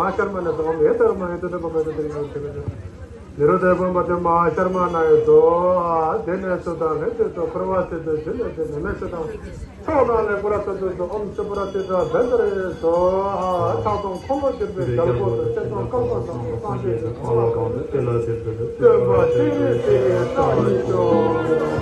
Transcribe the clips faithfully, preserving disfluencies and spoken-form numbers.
མ་ཤར་མ་ན་སོ་མེ་ཏར་མ་ཧེ་ཏོ་ཏེ་པ་པ་ཏོ་ཏེ་ནོ་ཏེ་ནོ། ནི་རོ་དྷའི་དཔོན་པོ་དེ་མ་ཧཱ་ཤར་མ་ན་ཡི་སྭཱ་ཧཱ། དེ་ནས་སུ་དང་ལྷན་ཅིག་ཏུ་འཁོར་བ་སྲིད་པའི་རྒྱུ་ལས་འདས་ནད་མེད་ཚེ་དང་། ཕྱོགས་དང་ལེགས་པར་བརྟན་དུ་གསོལ། ཨོཾ་ཏྲི་པུ་ར་ཏཱིཙྪ་བཛྲ་ཧེ་སྭཱ་ཧཱ། ཕྱག་སྟོང་འཁོར་ལོ་བསྒྱུར་བའི་རྒྱལ་པོ་དང་། སྤྱན་སྟོང་བསྐལ་པ་བཟང་པོ་སངས་རྒྱས་ཀྱི་གོ་འཕང་མཆོག་ཏུ་སྟོན་པ་ཤེས་རིག་ཤེས་པའི་རྟགས་ཡིན་ཤོག།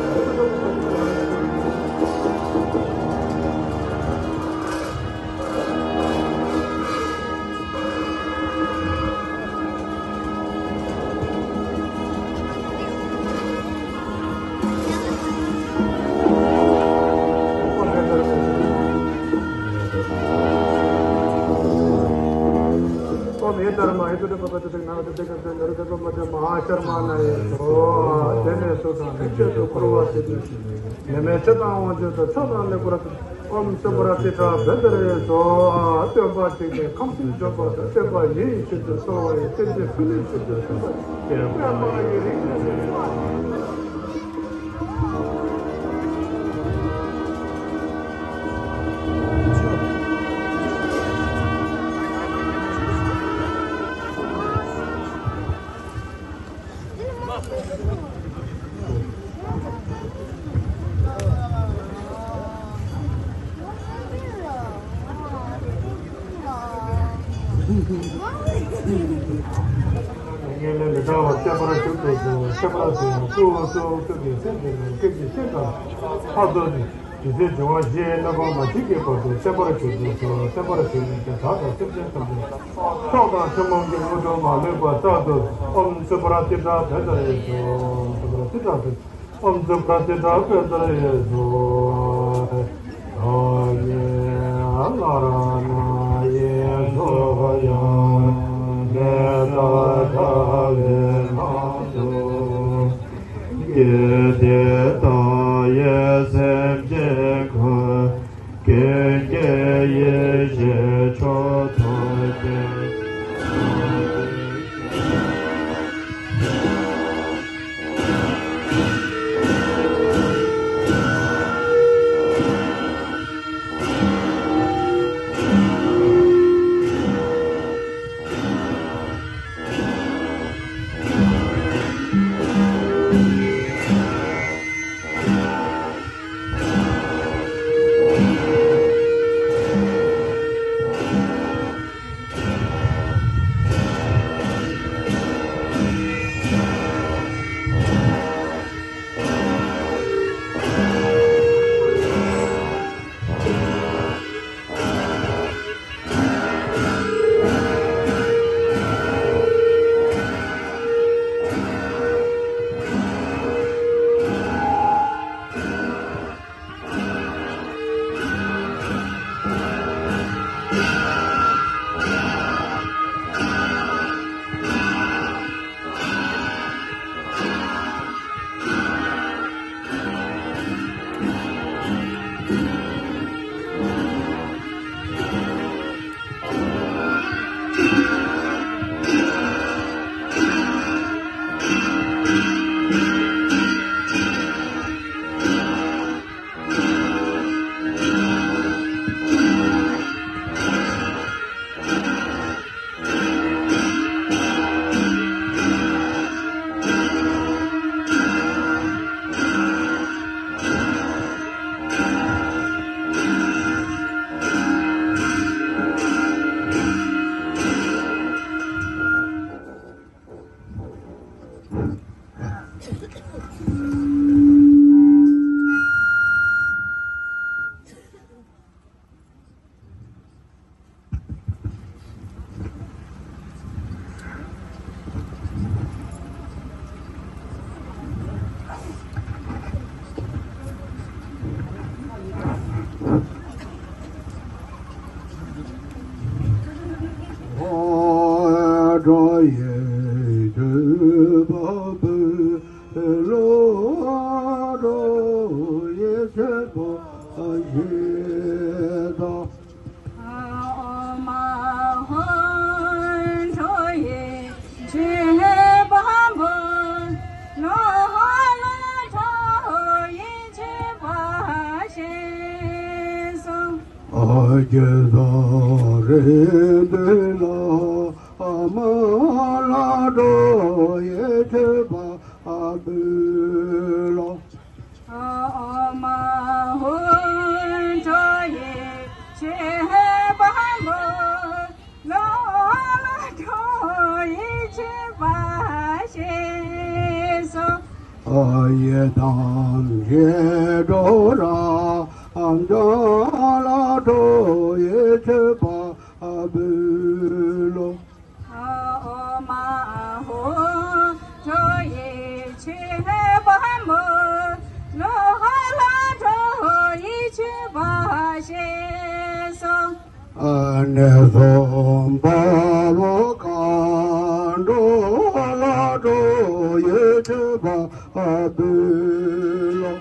ཨོཾ་ཧེ་དྷརྨཱ་ཧེ་ཏུ་ཏེ་བྷ་བ་ཏུ་ཏེ་ན་བ་ཏུ་ཏེ་ཀ་ཏུ་ནི་རོ་དྷ་ཕོ་མ་ཏུ་མ་ཧཱ་ཤར་མ་ན་ཡི་སྭཱ་ཧཱ། དེ་ནས་སུ་དང་ལྷན་ཅིག་ཏུ་འཁོར་བ་སྲིད་པའི་ནད་མེད་ཚེ་དང་དབང་ཕྱུག་ཏུ། ཕྱོགས་དང་ལེགས་པར་ཨོཾ་ཏྲི་པུ་ར་ཏཱིཙྪ་བཛྲ་ཧེ་སྭཱ་ཧཱ། སྟོན་པ་གཅིག་པའི་ཁམས་གསུམ་འབྱོངས་པ་དང་། བསྟན་པ་ཡིད་བཞིན་ནོར་བུ་ཡི་བསྟན་བཅོས་ཀུན་ལས་ཕྱིར་བསྟན་སྟོན་པ་སྟོན་པ་ཡི་རིགས་ཀྱི་བསྟན་པ། ངེས་ལེགས་མི་འདྲ་བར་བསྟན་པར་གྱུར་ཏོ། ཤེས་པར་བྱ་ཡང་ཀླུ་ཀླུ་ཀླུ་གི་སེམས་ཀྱི་ནང་སྐད་ཀྱི་ཤེས་དང་ལྷག་ཏུ་ནི། དེ་ཚེ་འབྱུང་བ་བཞིའི་གནས་ཁོ་ན་གཅིག་གི་བར་དུ་བརྟན་པར་གྱུར་ཏོ། བརྟན་པར་གྱུར་ནས་ཀྱང་བདག་དང་སེམས་ཅན་ཐམས་ཅད་མཆོག་དང་ཐུན་མོང་གི་དངོས་གྲུབ་མ་ལུས་པ་ལྟར་དུ། ཨོཾ་ཏྲི་པུ་ར་ཏཱིཙྪ་བཛྲ་ཧེ་སྭཱ་ཧཱ། ཨོཾ་ཏྲི་པུ་ར་ཏཱིཙྪ་བཛྲ་ཧེ་སྭཱ་ཧཱ། ཨོཾ་ཏྲི་པུ་ར་ཏཱིཙྪ་བཛྲ་ཧེ་སྭཱ་ཧཱ། ཨ་ནི་ཨ་ལ་ར་ན་ཡེ་སོ་ཡ་མེ་ད་ད་ལེ་ན་དུ། ཀྱེ་དེ་ལྟ་ཡི་སེམས་ཅན་ཀུན། ཀུན་གྱི་ཡེ་ཤེས་མཆོག་ཐོབ་སྟེ། མཆོད་པ་འབུལ་ལོ། ཨོ་མ་ཧོ། འགྲོ་ཡི་མཆོད་པ་འབུལ་ལོ། འགྲོ་ཡི་མཆོད་པ་བཞེས་སོ། ཨ་ཡི་དམ་ཞལ་འགྲོ་ར་འགྲོ་ལ་འགྲོ་ཡི་མཆོད་པ་འབུལ་ལོ། ཨོ་མ་ཧོ། འགྲོ་ཡི་མཆོད་པ་འབུལ་ལོ། ཧ་ལ་འགྲོ་ཡི་མཆོད་པ་བཞེས་སོ། ཨ་ནེ་ཚོ་འབའ་བོ་གང་འགྲོ་ལ་འགྲོ་ཡི་མཆོད་པ་འབུལ་ལོ།